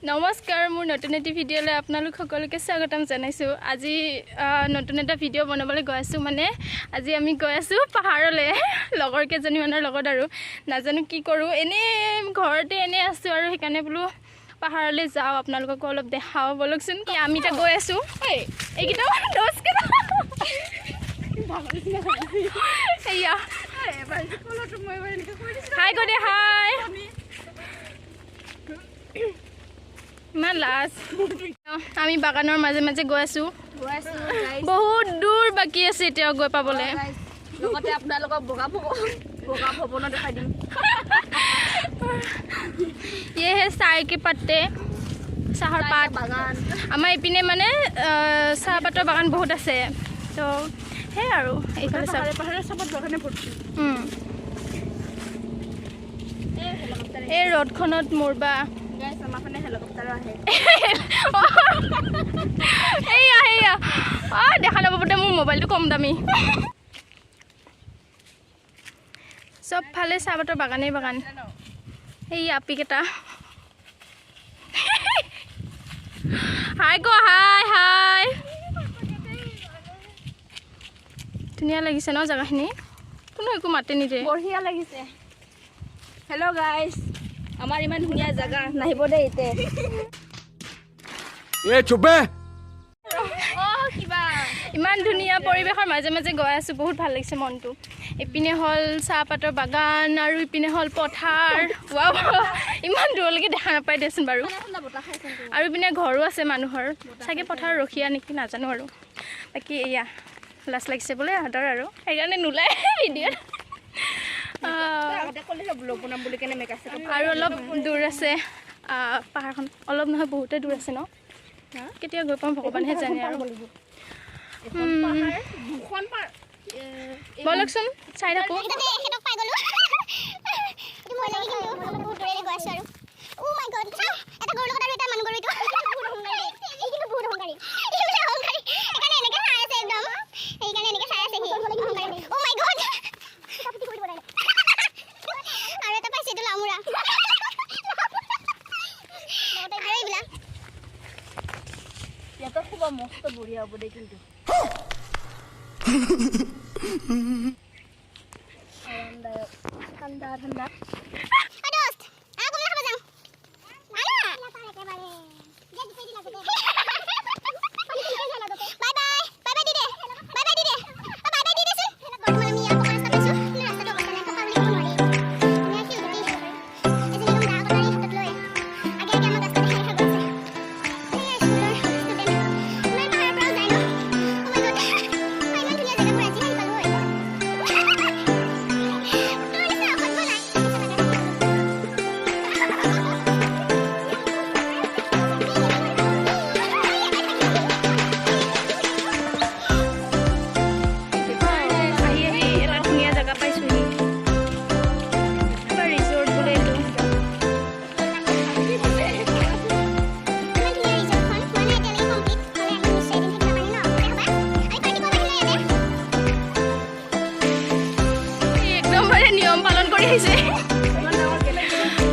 নমস্কাৰ, মোৰ নতুন এটি ভিডিঅ'লৈ আপোনালোক সকলোকে স্বাগতম জনাইছোঁ। আজি নতুন এটা ভিডিঅ' বনাবলৈ গৈ আছোঁ। মানে আজি আমি গৈ আছোঁ পাহাৰলৈ লগৰ কেইজনীমানৰ লগত, আৰু নাজানো কি কৰোঁ, এনেই ঘৰতে এনেই আছোঁ আৰু সেইকাৰণে বোলো পাহাৰলৈ যাওঁ, আপোনালোককো অলপ দেখাওঁ। ব'লকচোন, আমি এতিয়া গৈ আছোঁ। এইকেইটা দহকেইটা সেয়া হাই কৈ দে, হাই। ইমান লাজ। আমি বাগানৰ মাজে মাজে গৈ আছোঁ, বহুত দূৰ বাকী আছে এতিয়া গৈ পাবলৈ। ये है चाय के पत्ते, চাহৰ পাত। আমাৰ ইপিনে মানে চাহপাতৰ বাগান বহুত আছে, তো সেই আৰু এইফালে এই ৰ'দখনত মোৰ বা দেখা নাপাব, মোৰ মোবাইলটো কম দামী। চবফালে চাহপাতৰ বাগানেই বাগান। সেই আপিকেইটা হাই ক, হাই হাই। ধুনীয়া লাগিছে ন জেগাখিনি, কোনো একো মাতে নিদিয়ে, বঢ়িয়া লাগিছে। হেল্ল' গাইজ, আমাৰ ইমান ধুনীয়া জেগা, নাহিব দেই এতিয়া। ইমান ধুনীয়া পৰিৱেশৰ মাজে মাজে গৈ আছোঁ, বহুত ভাল লাগিছে মনটো। ইপিনে হ'ল চাহপাতৰ বাগান আৰু ইপিনে হ'ল পথাৰ। ইমান দূৰলৈকে দেখা নাপায় দেচোন বাৰু। আৰু ইপিনে ঘৰো আছে মানুহৰ, চাগে পথাৰ ৰখীয়া নেকি নাজানো আৰু। বাকী এয়া লাজ লাগিছে বোলে ইহঁতৰ আৰু, সেইকাৰণে নোলায় ভিডিঅ'ত। আৰু অলপ দূৰ আছে পাহাৰখন, অলপ নহয় বহুতে দূৰ আছে ন। কেতিয়া গৈ পাম ভগৱানহে জানে আৰু। ব'লকচোন চাই থাকোঁ। মস্ত বঢ়িয়া হ'ব দেই কিন্তু। আৰামদায়ক, ঠাণ্ডা ঠাণ্ডা।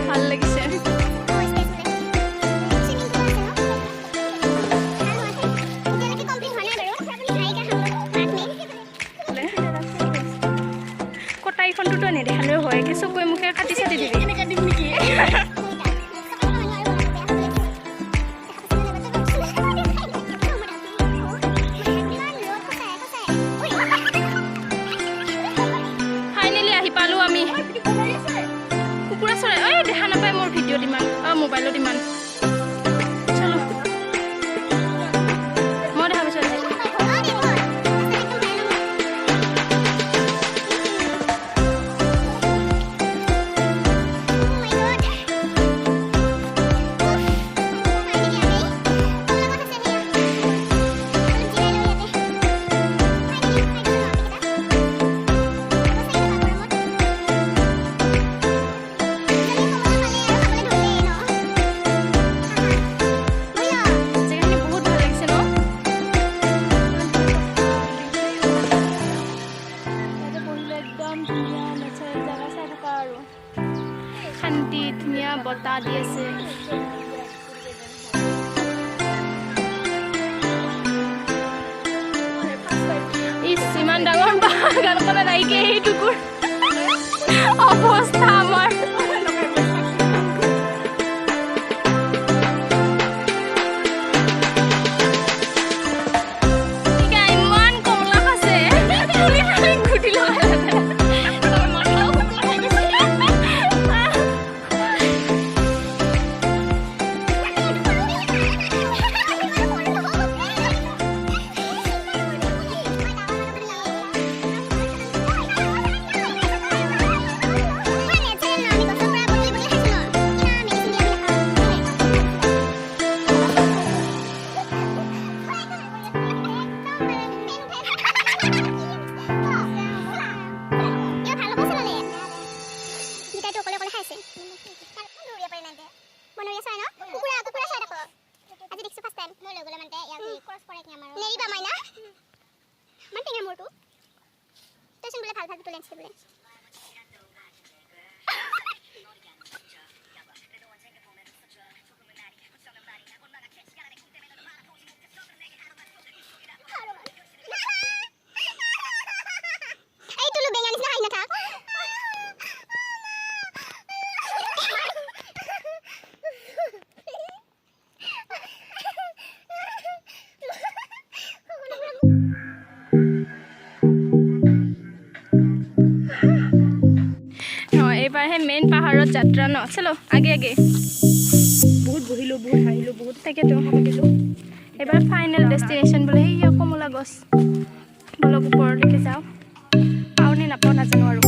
ভাল লাগিছে। কটাৰীখনটোতো নেদেখালেও হয়, কি চকুৱে মুখে কাটি চাটি দিবি। ফাইনেলি আহি পালোঁ আমি। কুকুৰা চৰাই এই দেখা নাপায় মোৰ ভিডিঅ'ত ইমান, মোবাইলত ইমান। চলো মই দেখা পাইছোঁ। শান্তি, ধুনীয়া বতাহ দি আছে। বাগানখনত আহিকে এইটুকুৰ অৱস্থা আমাৰ। ইমান কমলা খাইছে, তুলি খালি গুটি লগাই। এইবাৰহে মেইন পাহাৰত যাত্ৰা ন। চলো আগে আগে। বহুত বহিলোঁ, বহুত হাঁহিলোঁ, বহুত তাকেতো, এইবাৰ ফাইনেল ডেষ্টিনেশ্যন বোলে সেই কমলা গছ। বলক ওপৰলৈকে যাওঁ, পাওঁ নে নাপাওঁ নাজানো আৰু।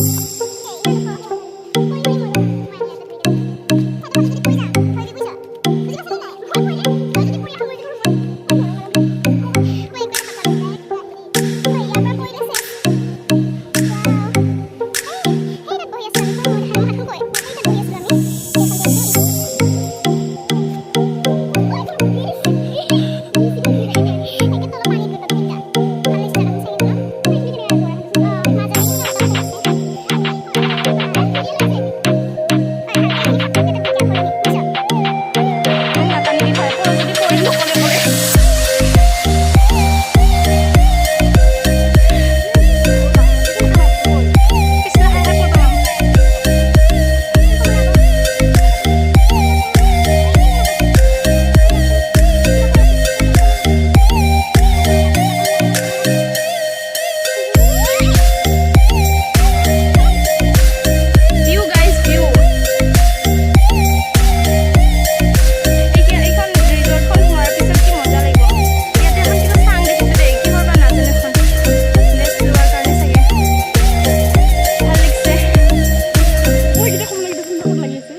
নাটানিবি ভাই, যদি পৰিম নকলে পৰে। পিছলে খাই খাই পৰিব। View guys, view. এইখন ৰিজৰ্টখন হোৱাৰ পিছত কি মজা লাগিব। ইয়াতে এখন কিবা চাং দেখিছোঁ দেই, কিহৰ বা নাজানো। এখন ৰেষ্ট লোৱাৰ কাৰণে চাগে। ভাল লাগিছে। এইকেইটা কমলা কেইটা ক'ত লাগি আছে?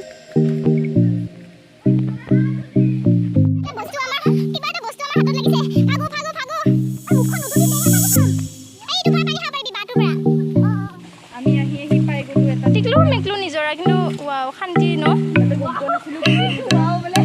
আমি আহি আহি পাই গ'লো এটা টিকলু মেকলু নিজৰা, কিন্তু ৱাও, শান্তি ন। তাতে গম পোৱা নাছিলোঁ বোলে।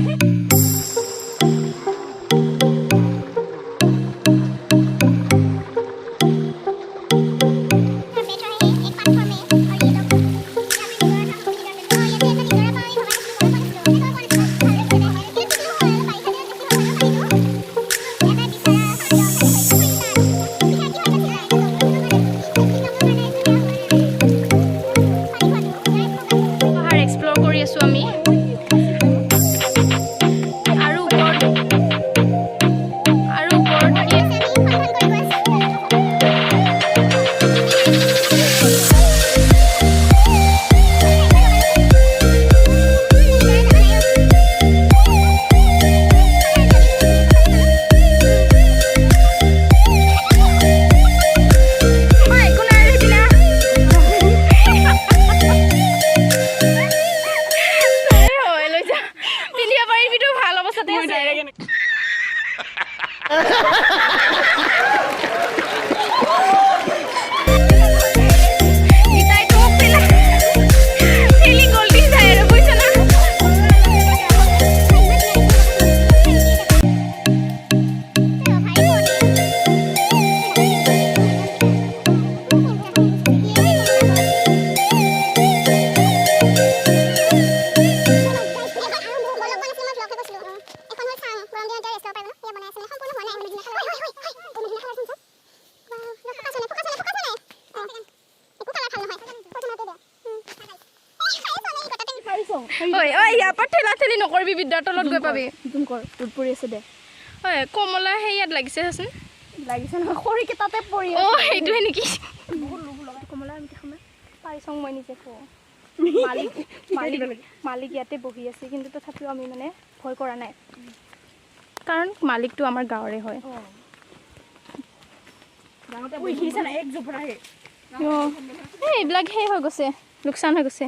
পাহাৰ এক্সপ্ল'ৰ কৰি আছোঁ আমি। ঐ ঐ, ইয়াৰ পৰা ঠেলা ঠেলি নকৰিবি, বিদ্যাৰ তলত গৈ পাবি। জুম কৰ, ৰ'দ পৰি আছে দে। ঐ, কমলা সেই ইয়াত লাগিছে চাচোন। লাগিছে নহয়, খৰিকে তাতে পৰি। অ' সেইটোৱে নেকি? বহুত লোভ লগা কমলা আমি খামে পাৰি চাওঁ। মই নিজে কওঁ, মালিক মালিক মালিক ইয়াতে বহি আছে, কিন্তু তথাপিও আমি মানে ভয় কৰা নাই, কাৰণ মালিকটো আমাৰ গাঁৱৰে হয়। অঁ, এই এইবিলাক সেই হৈ গৈছে, লোকচান হৈ গৈছে।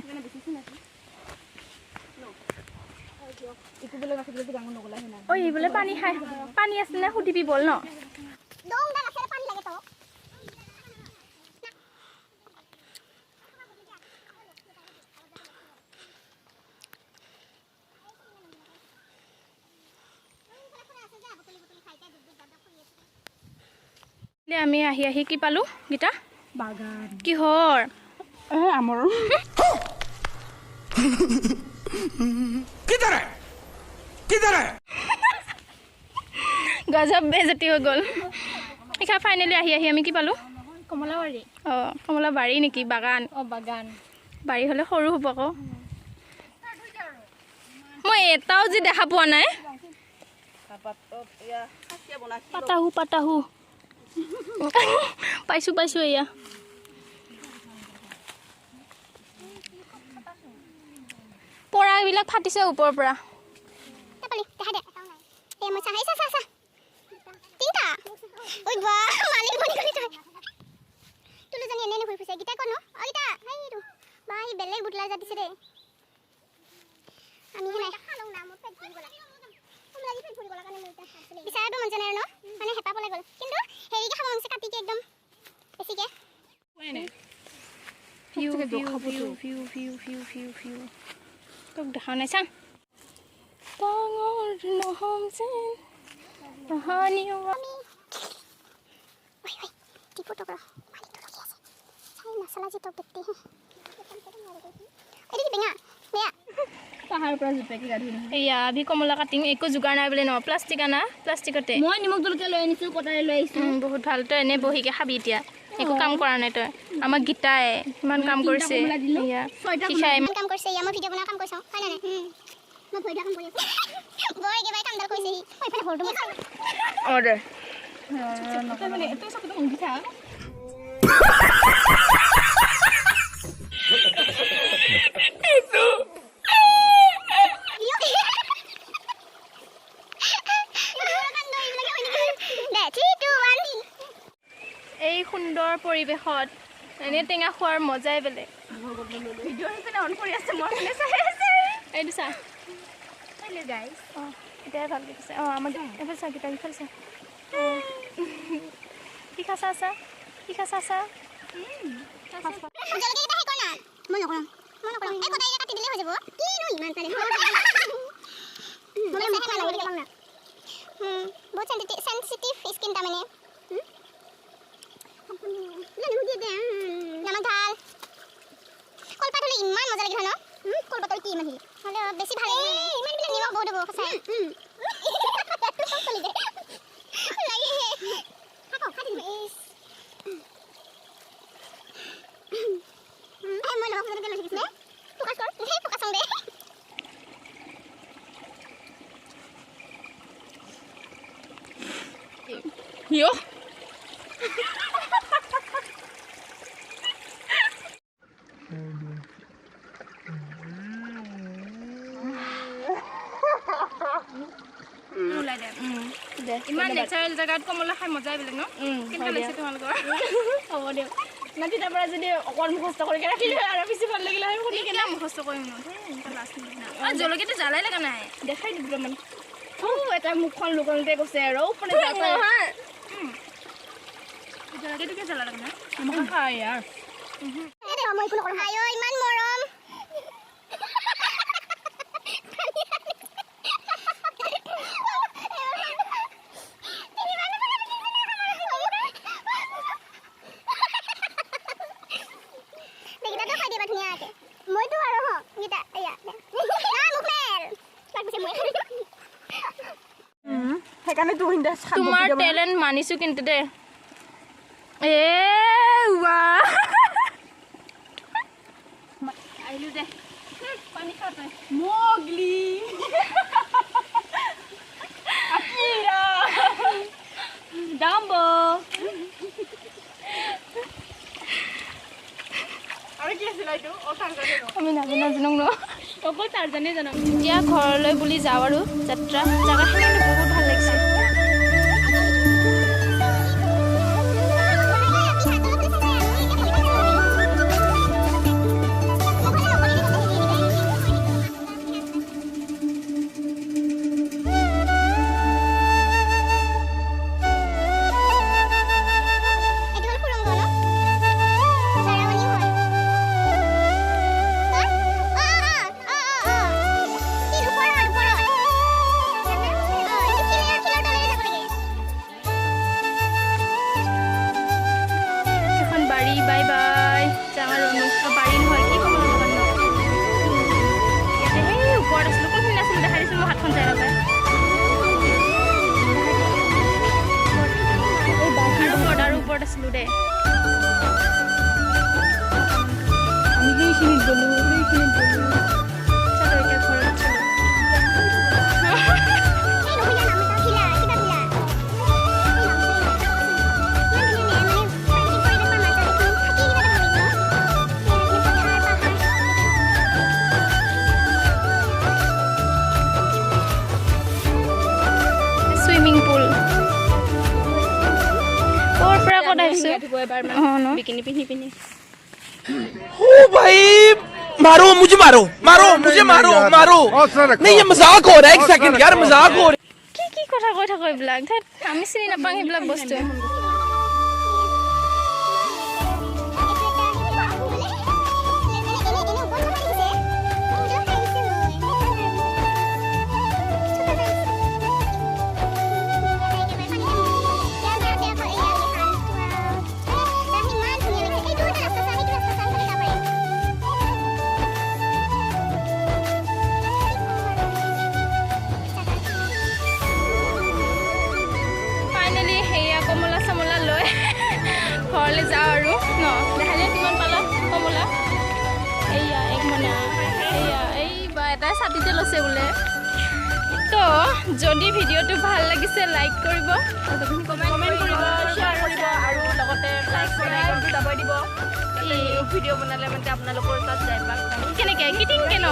ঐ, এই বোলে পানী খাই, পানী আছে নে সুধিবি বল ন। আমি আহি আহি কি পালোঁ গীতা? বাগান। কিহৰ? আমৰ। किधर है, किधर है? গজব বেজতি হৈ গ'ল। শিখা, ফাইনেলি আহি আহি আমি কি পালোঁ? কমলাবাৰী। অঁ, কমলা বাৰী নেকি? বাগান। অঁ, বাগান। বাৰী হ'লে সৰু হ'ব আকৌ। মই এটাও যি দেখা পোৱা নাই। পাতাহু পাতাহু, পাইছোঁ পাইছোঁ। এয়া পৰাবিলাক ফাটিছে ওপৰৰ পৰা। View view view view view view view view, তোক দেখা নাই চা। ডাঙৰ নহ'ম যেন কাহানিও। পাহাৰৰ পৰা জোপেকে গা ধুই। এয়া আভি কমলা কাটিং, একো যোগাৰ নাই বোলে ন, প্লাষ্টিক আনা, প্লাষ্টিকতে। মই নিমখ জলকীয়া লৈ আনিছোঁ, কটাৰী লৈ আহিছোঁ। বহুত ভাল। তই এনেই বহিকে খাবি এতিয়া, একো কাম কৰা নাই তই। আমাৰ গীতাই ইমান কাম কৰিছে। এয়া শিখাই ইমান কাম কৰিছে। এয়া মই ভিডিঅ' বনোৱা কাম কৰিছোঁ, হয় নে নাই? মই ভৰি ধোৱা কাম কৰি আছোঁ। বৰ একেবাৰে কামডাল কৰিছেহি। ঐ, ইফালে সৰুটো মই অৰ্ডাৰ। তই চকুটো মুদি থাক। দে, 3 2 1। এই সুন্দৰ পৰিৱেশত এনে টেঙা খোৱাৰ মজাই বেলেগ। ভিডিঅ' সেইপিনে অন কৰি আছে, মই ফালে চাই আছে। এইটো চা। Hello' guys. অঁ, এতিয়াই ভালকৈ কৈছে। অঁ, আমাক এইফালে চা গীতা, ইফালে চা। শিখা চা চা, শিখা চা চা। জলকীয়া কেইটা সেই কৰ না। মই নকৰোঁ, মই নকৰোঁ। এই কটাৰীৰে কাটি দিলেই হৈ যাব। কিনো ইমান চালে মই চাই ভাল লাগে না। বহুত চেঞ্চিটিভ স্কিন তাৰমানে। নমক ঢাল। কলপাত হ'লে ইমান মজা লাগিল হয় ন? কলপাতৰ কি ইমান হেৰি হ'লেও বেছি ভাল লাগে। ইমান বিলাক নিমখ বহুত হ'ব সঁচাই। চলি যায় লাগে। থাকক, খাই দিম। ইছ, মই নিমখ জলকীয়া লৈ থাকিছোঁ। ফ'কাছ কৰ, সেই ফ'কাছ দে। ইয় ইমান নেচাৰেল জেগাত কমলা খাই মজাই বেলেগ ন? কেনেকুৱা লাগিছে তোমালোকৰ? হ'ব দিয়ক না, তেতিয়াৰ পৰা যদি অকণ মুখস্থ কৰি ৰাখিলে হয় আৰু বেছি ভাল লাগিলে হয় শুনি। কেনে মুখস্থ কৰিম ন? জলকীয়াটো জ্বালাই লগা নাই। দেখাই দিলোঁ মানে এটা মুখখন লুকাওঁতে কৈছে আৰু ওপৰে। জলকীয়াটো কিয় জ্বালা লগা নাই? খাই ইয়াৰ। মই একো নকৰোঁ। আইঅ, ইমান মৰম। গীতাটো খাই দিবা ধুনীয়াকে। মইতো আৰু হ গীতা, এয়া না মোক মেল তাৰপিছত মই। সেইকাৰণে তোমাৰ টেলেণ্ট মানিছো কিন্তু দেই। এ ৱা, আহিলো দে। পানী খা তই। Mowgli, Akela, Dumbo. আৰু কি আছিল এইটো? অ, টাৰ্জানে ন? আমি নাজানো, নাজানো ন। অকল টাৰ্জানে জানো। এতিয়া ঘৰলৈ বুলি যাওঁ আৰু যাত্ৰা। জেগাখিনি কিন্তু বহুত ভাল লাগিছে। এইটো হ'ল সুৰংগ ন? জাৰামণি হয়। অ অ অ অ অ শিল ওপৰত, ওপৰত। অ, এইটো শিলৰ শিলৰ তলেৰে যাব লাগে। এখন বাৰী, বাই বাই। যাওঁ আৰু আমি। অ, বাৰী নহয়, কি ক'ম, দোকান ন। ইয়াতে সেই ওপৰত আছিলোঁ। কোনখিনি আছিলোঁ দেখাই দিছোঁ। মোৰ হাতখন যাই নাপায়। আৰু ওপৰত, আৰু ওপৰত আছিলোঁ দে। আমি সেইখিনিত গ'লো, সেইখিনিত গ'লো। চলো, এতিয়া ঘৰত চলো। এই নহয়, নাম এটা ভিলা, কিবা ভিলা। এই নামটো ইমান ধুনীয়া মানে প্ৰাকৃতিক পৰিৱেশৰ মাজত এইখিনি থাকি কিবা এটা ভাল লাগিব ন। এইখিনি পথাৰ, পাহাৰ। Swimming pool. ক'ৰ পৰা ক'ত আহিছোঁ! ধুব এবাৰ। অঁ ন। বিকিনি পিন্ধি পিন্ধি। ओ भाई, मारो मुझे, मारो मारो मुझे, मारो मारो। नहीं, ये मजाक हो रहा है। एक सेकंड यार, मजाक हो रहा है। কি কি কথা কৈ থাকো এইবিলাক। ধেত, আমি চিনি নাপাওঁ সেইবিলাক বস্তু। এইটো এটা এনে এনে এনে ওপৰত থকা দেখিছে। ভিতৰত আহিছে মই। চোতাল আহিছে। ইমান ধুনীয়া লাগিছে। এইটো এটা ৰাস্তা চাম, এইটো ৰাস্তা চাম, সেইফালে যাব পাৰিম। ফাইনেলি সেয়া কমলা চমলা লৈ ঘৰলৈ যাওঁ আৰু ন। দেখাই দিয়া, কিমান পালা কমলা? এইয়া এক মোনা। এইয়া এই বা এটাই ছাতিতে লৈছে বোলে। তো যদি ভিডিঅ'টো ভাল লাগিছে, লাইক কৰিব, কমেণ্ট কৰিব, শ্বেয়াৰ কৰিব আৰু লগতে লাইক আইকনটো দবাই দিব। ভিডিঅ' বনালে মানে আপোনালোকৰ তাত যাই পাক। কেনেকে কিটিংকে ন।